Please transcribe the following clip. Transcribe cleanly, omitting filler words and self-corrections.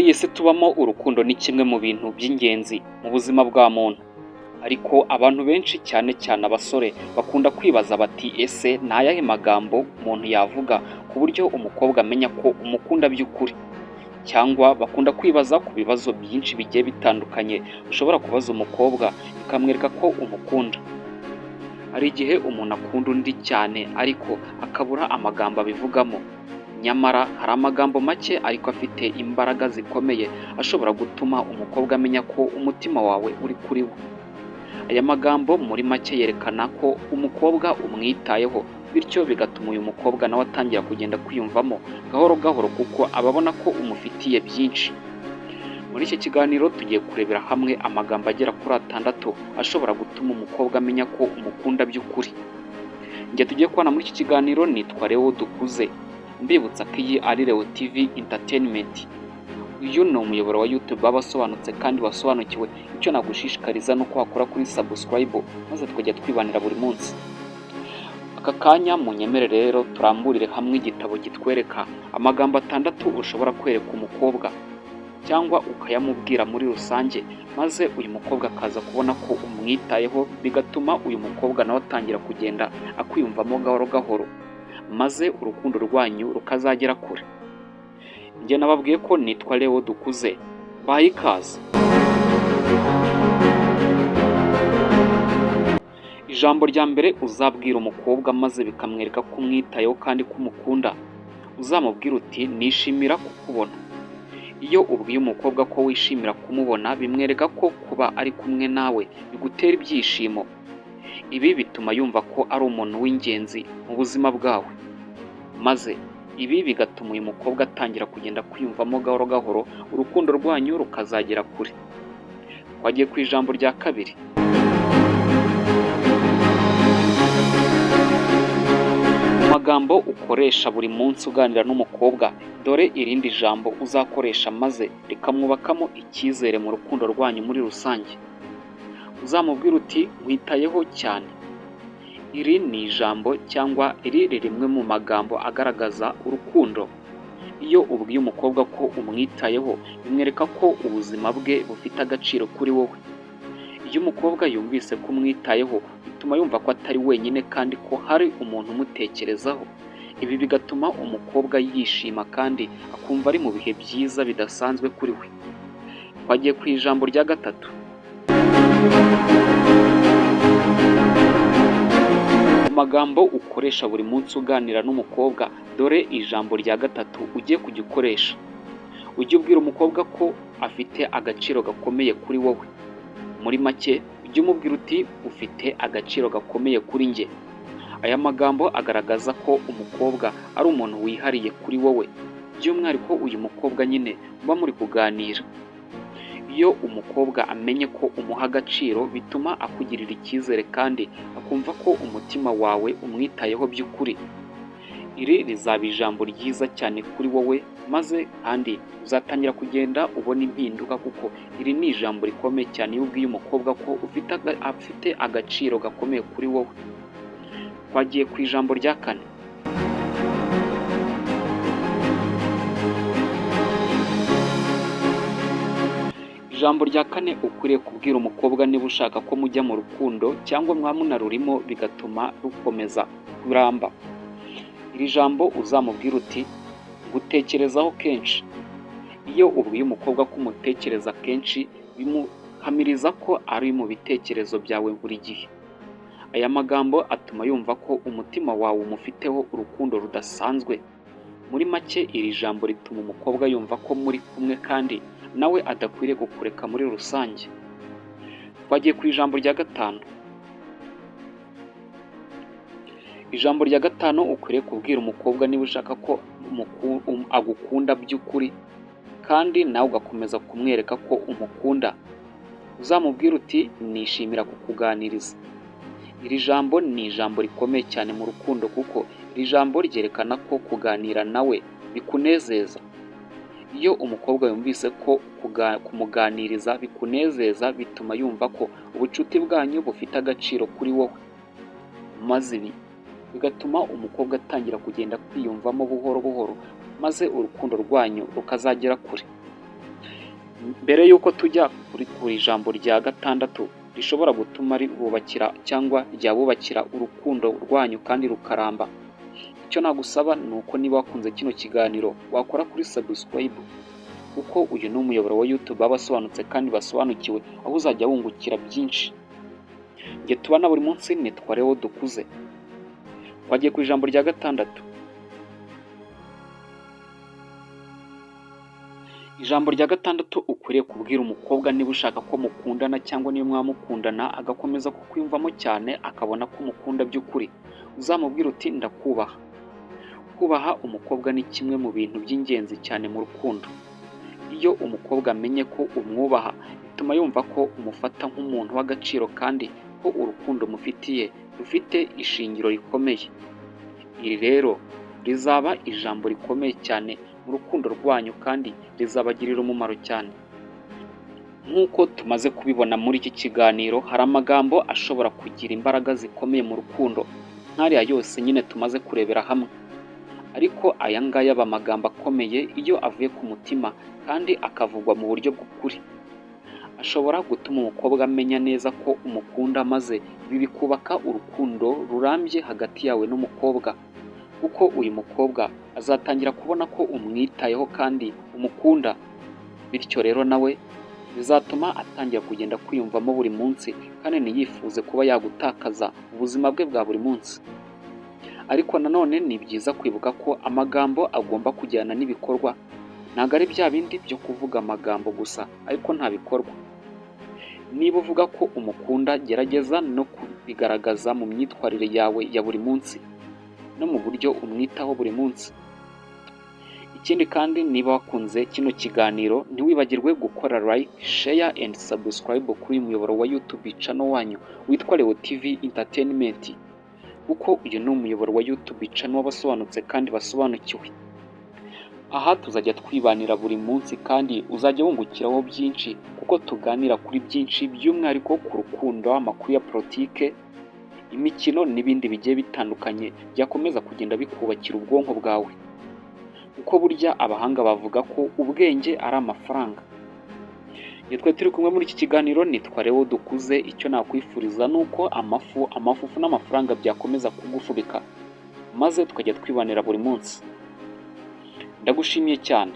Muri iyi si tubamo, urukundo ni kimwe mu bintu by'ingenzi mu buzima bwa muntu. Ariko abantu benshi, cyane cyane abasore, bakunda kwibaza bati: "Ese ni ayahe magambo umuntu yavuga ku buryo umukobwa amenya ko umukunda by'ukuri?" Cyangwa bakunda kwibaza ku bibazo byinshi bigiye bitandukanye ushobora kubaza umukobwa bikamwereka ko umukunda. Hari igihe umuntu akunda undi cyane ariko akabura amagambo abivugamo. Nyamara hari amagambo make ariko afite imbaraga zikomeye ashobora gutuma umukobwa amenya ko umutima wawe uri kuri we. Aya magambo muri make yerekana ko umukobwa umwitayeho, bityo bigatuma uyu mukobwa nawe atangira kugenda kwiyumvamo gahoro gahoro, kuko aba abona ko umufitiye byinshi. Muri iki kiganiro tugiye kurebera hamwe amagambo agera kuri 6 ashobora gutuma umukobwa amenya ko umukunda by'ukuri. Njye tugiye kubana muri iki kiganiro nitwa Leo Dukuze. Mbibutsa ko iyi ari Leo TV Entertainment. Uyu ni umuyoboro wa YouTube w'abasobanutse kandi wasobanukiwe. Icyo nagushishikariza ni uko wakora kuri subscribe, maze tukajya twibanira buri munsi. Aka kanya munyemerere rero turamburire hamwe igitabo kitwereka amagambo 6 ushobora kwereka umukobwa cyangwa ukayamubwira muri rusange, maze uyu mukobwa akaza kubona ko umwitayeho, bigatuma uyu mukobwa nawe atangira kugenda akwiyumvamo gahoro gahoro, maze urukundo rwanyu rukazagera kure. Njye nababwiye ko nitwa Leo Dukuze, baye ikaze. Ijambo rya mbere uzabwira umukobwa maze bikamwereka ko umwitayeho kandi ko umukunda, uzamubwira uti: "Nishimira kukubona." Iyo ubwiye umukobwa ko wishimira kumubona, bimwereka ko kuba ari kumwe nawe bigutera ibyishimo. Ibi bituma yumva ko ari umuntu w'ingenzi mu buzima bwawe, maze ibi bigatuma uyu mukobwa atangira kugenda kwiyumvamo gahoro gahoro, urukundo rwanyu rukazagera kure. Twagiye ku ijambo rya kabiri. Mu magambo ukoresha buri munsi uganira n'umukobwa, dore irindi jambo uzakoresha maze rikamwubakamo icyizere mu rukundo rwanyu muri rusange. Uzamubwira uti: "Nkwitayeho cyane." Iri ni ijambo cyangwa iri ni rimwe mu magambo agaragaza urukundo. Iyo ubwiye umukobwa ko umwitayeho, bimwereka ko ubuzima bwe bufite agaciro kuri wowe. Iyo umukobwa yumvise ko umwitayeho, bituma yumva ko atari wenyine kandi ko hari umuntu umutekerezaho. Ibi bigatuma umukobwa yishima kandi akumva ari mu bihe byiza bidasanzwe kuri we. Twagiye ku ijambo rya gatatu. Mu magambo ukoresha buri munsi uganira n'umukobwa, dore ijambo rya gatatu ugiye kujya ukoresha. Ujye ubwira umukobwa ko afite agaciro gakomeye kuri wowe. Muri make ujye umubwira uti: "Ufite agaciro gakomeye kuri njye." Aya magambo agaragaza ko umukobwa ari umuntu wihariye kuri wowe, by'umwihariko uyu mukobwa nyine muba muri kuganira. Iyo umukobwa amenye ko umuha agaciro, bituma akugirira icyizere kandi akumva ko umutima wawe umwitayeho by'ukuri. Iri rizaba ijambo ryiza cyane kuri wowe, maze kandi uzatangira kugenda ubona impinduka, kuko iri ni ijambo rikomeye cyane iyo ubwiye umukobwa ko afite agaciro gakomeye kuri wowe. Twagiye ku ijambo rya kane. Ijambo rya kane ukwiriye kubwira umukobwa niba ushaka ko mujya mu rukundo cyangwa mwaba munarurimo bigatuma rukomeza kuramba. Iri jambo uzamubwira uti: "Ngutekerezaho kenshi." Iyo ubwiye umukobwa ko umutekereza kenshi, bimuhamiriza ko ari mu bitekerezo byawe buri gihe. Aya magambo atuma yumva ko umutima wawe umufiteho urukundo rudasanzwe. Muri make iri jambo rituma umukobwa yumva ko muri kumwe kandi nawe adakwiriye kukureka muri rusange. Twagiye ku ijambo rya gatanu. Ijambo rya gatanu ukwiriye kubwira umukobwa niba ushaka ko agukunda by'ukuri kandi nawe ugakomeza kumwereka ko umukunda, uzamubwira uti: "Nishimira kukuganiriza." Iri jambo ni ijambo rikomeye cyane mu rukundo, kuko iri jambo ryerekana ko kuganira nawe bikunezeza. Iyo umukobwa yumvise ko kumuganiriza bikunezeza, bituma yumva ko ubucuti bwanyu bufite agaciro kuri wowe, maze ibi bigatuma umukobwa atangira kugenda kwiyumvamo buhoro buhoro, maze urukundo rwanyu rukazagera kure. Mbere y'uko tujya ku ijambo rya gatandatu rishobora gutuma ribubakira cyangwa ryabubakira urukundo rwanyu kandi rukaramba, icyo nagusaba ni uko niba wakunze kino kiganiro wakora kuri subscribe, kuko uyu ni umuyoboro wa YouTube w'abasobanutse kandi basobanukiwe, aho uzajya wungukira byinshi. Njye tubana buri munsi nitwa Leo Dukuze. Twagiye ku ijambo rya gatandatu. Ijambo rya gatandatu ukwiriye kubwira umukobwa niba ushaka ko mukundana cyangwa niba mwamukundana agakomeza kukwiyumvamo cyane akabona ko umukunda by'ukuri, uzamubwira uti ndakubaha. Kubaha umukobwa ni kimwe mu bintu by'ingenzi cyane mu rukundo. Iyo umukobwa amenye ko umwubaha, bituma yumva ko umufata nk'umuntu w'agaciro kandi ko urukundo umufitiye rufite ishingiro rikomeye. Iri rero rizaba ijambo rikomeye cyane mu rukundo rwanyu kandi rizabagirira umumaro cyane. Nk'uko tumaze kubibona muri iki kiganiro, hari amagambo ashobora kugira imbaraga zikomeye mu rukundo, nk'ariya yose nyine tumaze kurebera hamwe. Ariko aya ngaya aba amagambo akomeye iyo avuye ku mutima kandi akavugwa mu buryo bw'ukuri. Ashobora gutuma umukobwa amenya neza ko umukunda, maze ibi bikubaka urukundo rurambye hagati yawe n'umukobwa, kuko uyu mukobwa azatangira kubona ko umwitayeho kandi umukunda. Bityo rero nawe bizatuma atangira kugenda kwiyumvamo buri munsi kandi ntiyifuze kuba yagutakaza mu buzima bwe bwa buri munsi. Ariko nanone ni byiza kwibuka ko amagambo agomba kujyana n'ibikorwa, ntabwo ari bya bindi byo kuvuga amagambo gusa ariko nta bikorwa. Niba uvuga ko umukunda, gerageza no kubigaragaza mu myitwarire yawe ya buri munsi no mu buryo umwitaho buri munsi. Ikindi kandi niba wakunze kino kiganiro ntiwibagirwe gukora like, share and subscribe kuri uyu muyoboro wa YouTube channel wanyu witwa Leo TV Entertainment, kuko uyu ni umuyoboro wa YouTube channel w'abasobanutse kandi basobanukiwe. Aha tuzajya twibanira buri munsi kandi uzajya wungukiraho byinshi, kuko tuganira kuri byinshi by'umwihariko ku rukundo, amakuru ya politike, imikino n'ibindi bigiye bitandukanye byakomeza kugenda bikubakira ubwonko bwawe. Kuko burya abahanga bavuga ko ubwenge ari amafaranga. Twe turi kumwe muri iki kiganiro nitwa Leo Dukuze. Icyo nakwifuriza ni uko amafu, amafufu n'amafaranga byakomeza kugufubika, maze tukajya twibanira buri munsi. Ndagushimiye cyane.